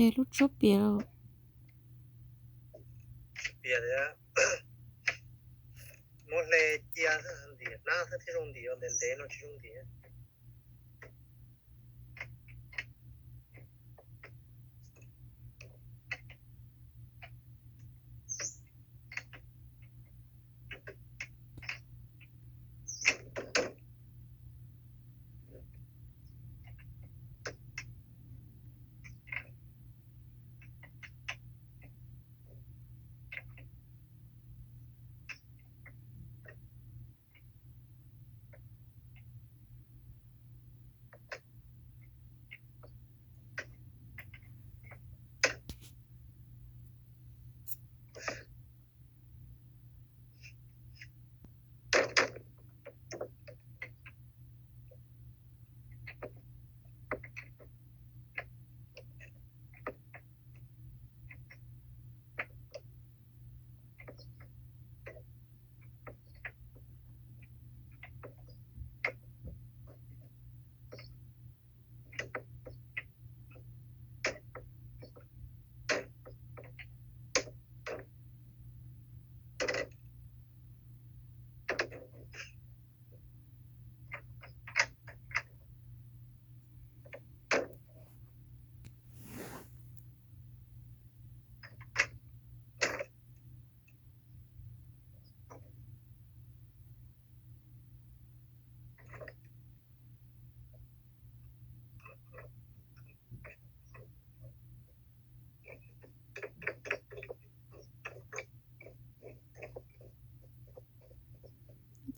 Lub tshuab piam los piam tias muab hle cia xwb, ntim hnab xwb thiaj zoo ntim, ntev ntev no tsis zoo ntim.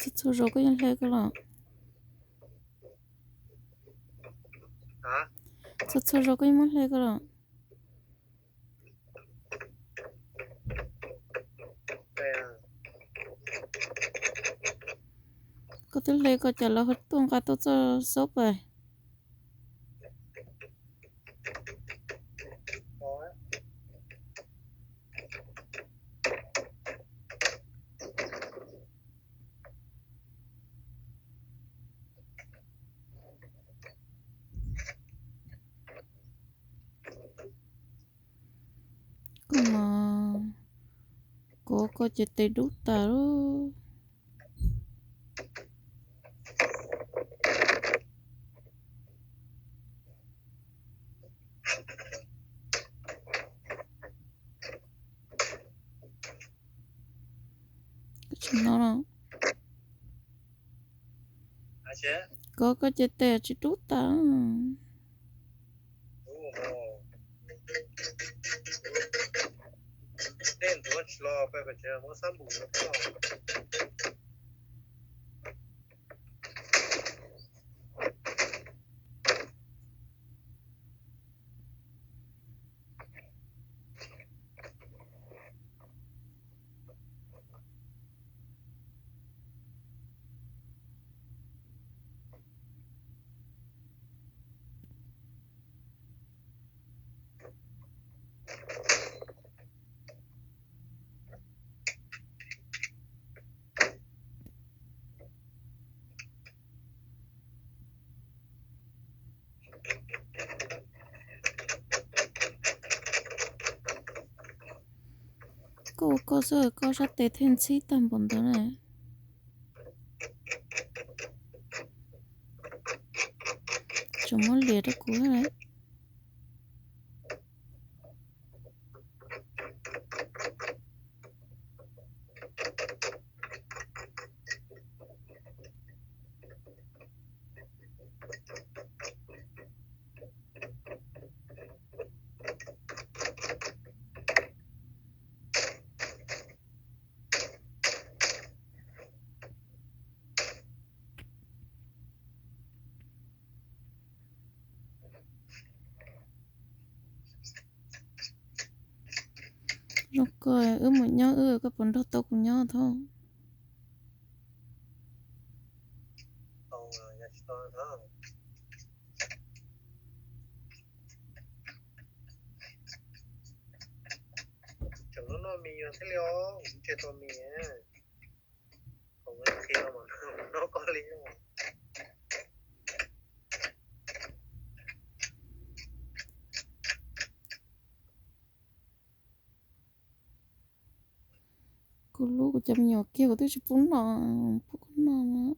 Txhua txhua zaus koj yeej hle koj los? Txhua txhua zaus koj yeej muab hle koj los? Koj twb hle koj cas lawv ho tuaj nqa tuaj txoj xauv pas? Koj mas, kov koj ces tes dub tas lawm. Koj tsis hnov los? Kov koj ces tes tsis dub tas. Koj ua koj xwb koj sab tes thiaj ntxhib tag npaum ntawd na. Tseem muab liam rau kuv thiab. Zoo koj, wb mus nyob wb, koj puas nrog tau kuv nyob thaub? Tseem noj mis thiaj li os, kuv tsis tau mis. Thaum qhia mas noj koj li. Cov me nyuam kiag kuv twb tsis pub noj, pub koj noj.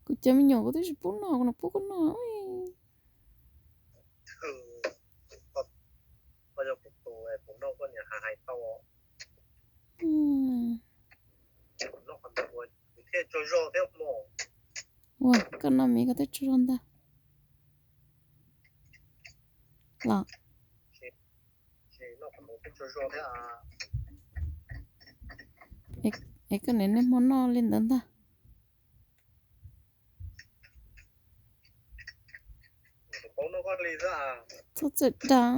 Kuv cov me nyuam kuv twb tsis pub noj, kuv pub koj noj. Ua, koj noj me koj twb tsaug zog ntag los. Es koj niam niaj hmo noj li ntawd ntag. Txhob txawj dag.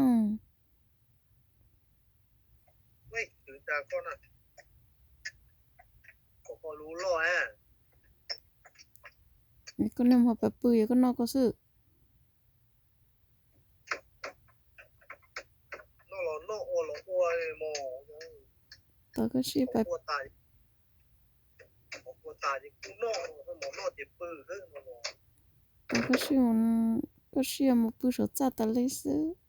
Koj niaj hmo pab pw yog koj noj koj xwb. Tau koj sib pab. Tau koj sib, koj sib mus pw saum txaj tas li xwb.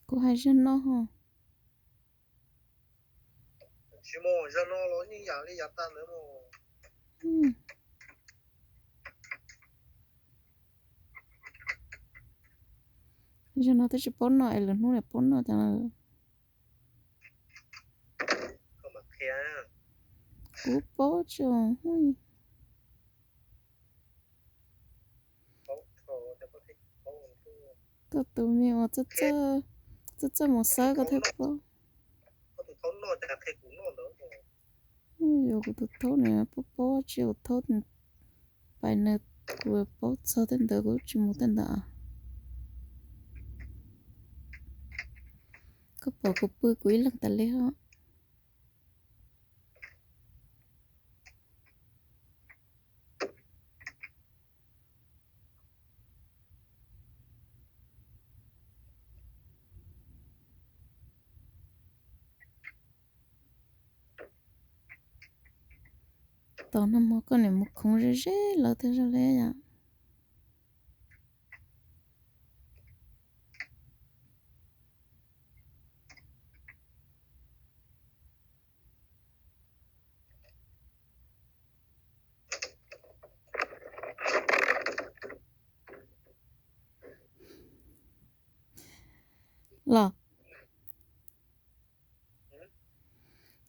Kuv hais zog no ho. Zog no twb tsis paub noj es lwm hnub niam paub noj tas. Kuv paub tsis. Koj tus me uas txawj txawj mus xawb koj thiaj paub. Yog kuv tus thaub ne, paub paub tsis ua thaub pais nws, kuv paub txog tej ntawd kuv tsis mus tej ntawd. Koj pom kuv pw kuv ib leeg tas li os. Tos nag hmo koj niam mus khoov ze ze lawv thiaj zoo li yom. Los,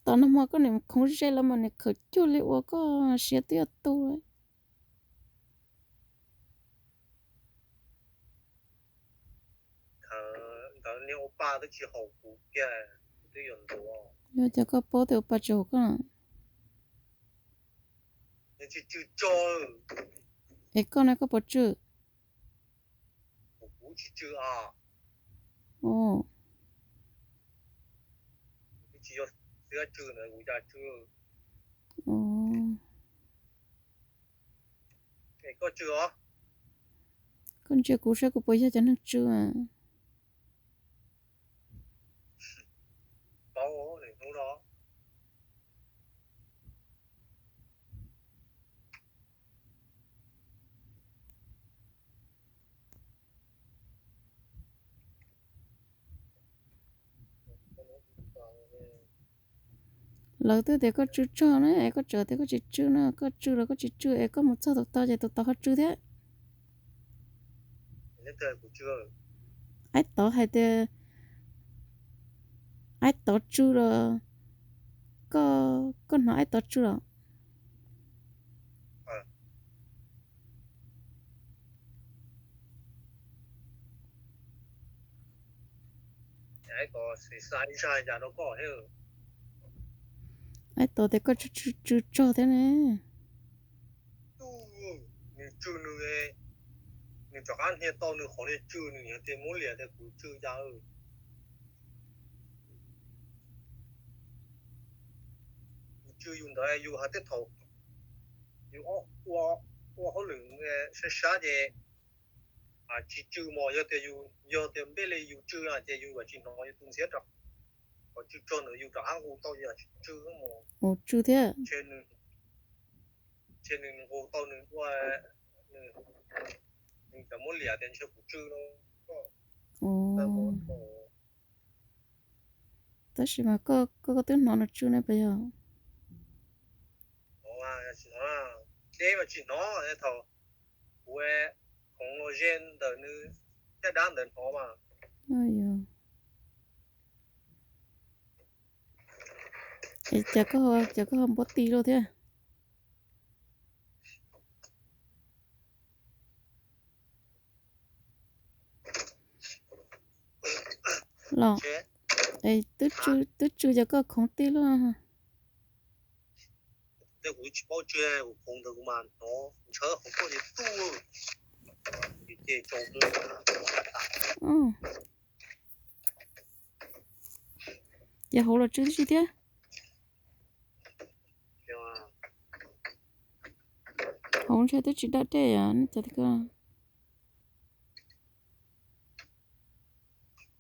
tos nag hmo koj niam khoov ze lawv mas niam khawm cuag li uas koj siav twb yuav tu. Yog cas koj paub tias ua pa tsis haum koj? Es koj na, koj puas tsw? Koj ntsia kuv saib kuv puas yog cov neeg tsw. Lawv twb tias koj tsw tsog na es koj tseem tias koj tsis tsw na, koj tsw los koj tsis tsw es koj mus txog tus tod ces tus tod ho tsw thiab. Aib tod hais tias aib tod tsw los, koj, koj hnov aib tod tsw los? Aib tod tias koj tsw tsw tsog thiab ne. Nws tsw nws, nws rov qab hnia tau nws qhov niag tsw nws yog tias muab liam tias kuv tsw cas. Yus tsw yus ntawd yus hais tej thaum yus ua hauj lwm sab sab ces Tsis tsw mog, yog tias yus, yog tias npej li yus tsw no ces yus yuav tsis hnov yus tus ntxhiab rau, kom tsw tsuag ntawd yus rov qab nqus tau yus tsis tsw mog. Ua tsw thiab. Ntshe nws nqus tau nws ua, nws cov muab liam tias ntshe kuv tsw no. Tab sis mas koj, koj twb hnov nws tsw ne puas yog? Deb mas tsis hnov, thaum kuv khoov los ze ntawm nws caj dab ntawd hnov mas. Cas koj, cas koj ho npuab ti luaj thiab? Los, twb tsw, twb tsw cas koj khoov ti luaj? Kuv tsis paub tsw, kuv khoov ntawd kuv mas hnov ntshaw hauv tuaj ces tuj, ces tsaus muag. Ces hauv los tsw tib si thiab. Hauv ntshe twb tsis daj dej os, nej cov tiag.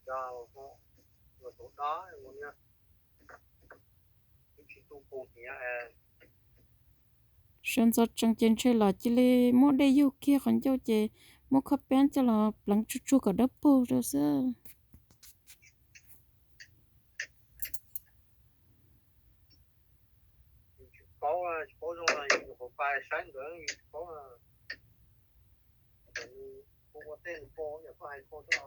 Sawv ntxov tsees ces ntshe los cia li muab dej yug kiag qhov ncauj ces muab khob peeb coj los pleev tsuag tsuag kom dawb paug rau xwb. Tsis paub, tsis paub zoo, yus nyuam qhuav pais saib nkawd, yus tsis paub. Kuv ua tej nws pom yam koj hais ko xwb.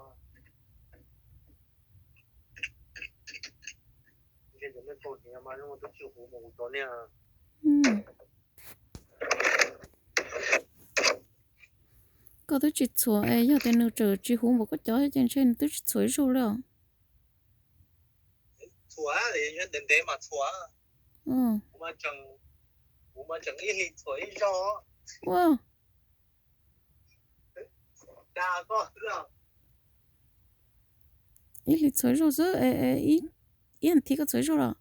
Ntshe cov neeg txhuam hniav mas zoo twb tsis huv mas kuv cov niag. Koj twb tsis txhuam es yog tias nws tseem tsis huv npaum koj cov ces ntshe nws twb tsis txhuam ib zaug li os. Txhuam, ntev ntev mas txhuam. Kuv mas tseem ib hlis txhuam ib zaug. Ua, ib hlis txhuam ib zaug xwb, ib as thiv koj txhuam ib zaug los?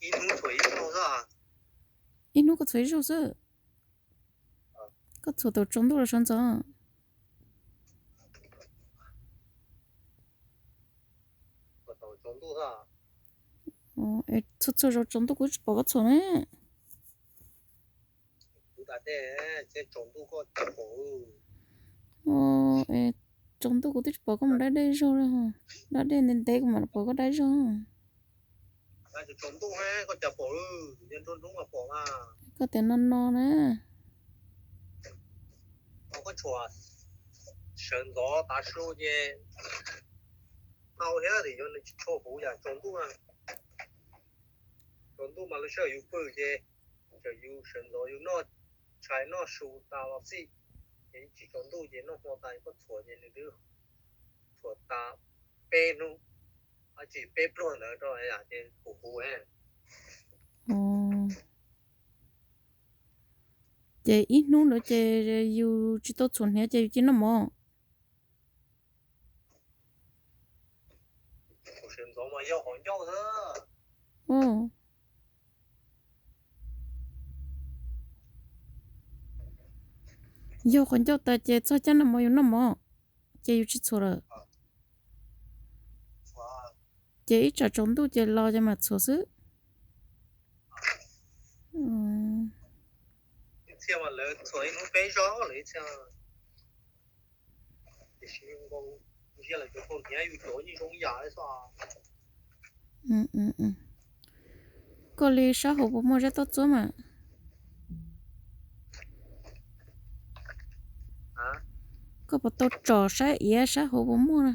Ib hnub koj txhuam ib zaug xwb. Koj txhuam thaum tsaus ntuj los sawv ntxov? Txhua txhua zaus tsaus ntuj kuv tsis pom koj txhuam ne. Tsaus ntuj kuv twb tsis pom koj mus da dej zaug li. Da dej ntev ntev kuv mam pom koj da zaug. Koj tias no no na. Sawv ntxov tav su ces tau thiab, yog nws tsis tshua huv yam tsaus ntuj. Tsaus ntuj mas lub sij hawm yus pw ces txawm yus sawv ntxov yus noj tshais noj su tas los xij, ces tsis tsaus ntuj ces noj hmo tas koj txhuam ces nws twb txhuam tas peb hnub, tsis peb pluag ntawd rau ces huv huv. Ces ib hnub ntawd ces yus tsis tau txhuam hniav ces yus cia noj mov. Yog qhov ncauj tas ces txog caij noj mov yus noj mov, ces yus tsis txhuam lawm. Ces ib tsam tsaus ntuj ces los ces mam txhuam xwb. Koj li sab hauv puas muaj zaj toj txuab mas? Koj puas tau tsom saib iav sab hauv puas muaj?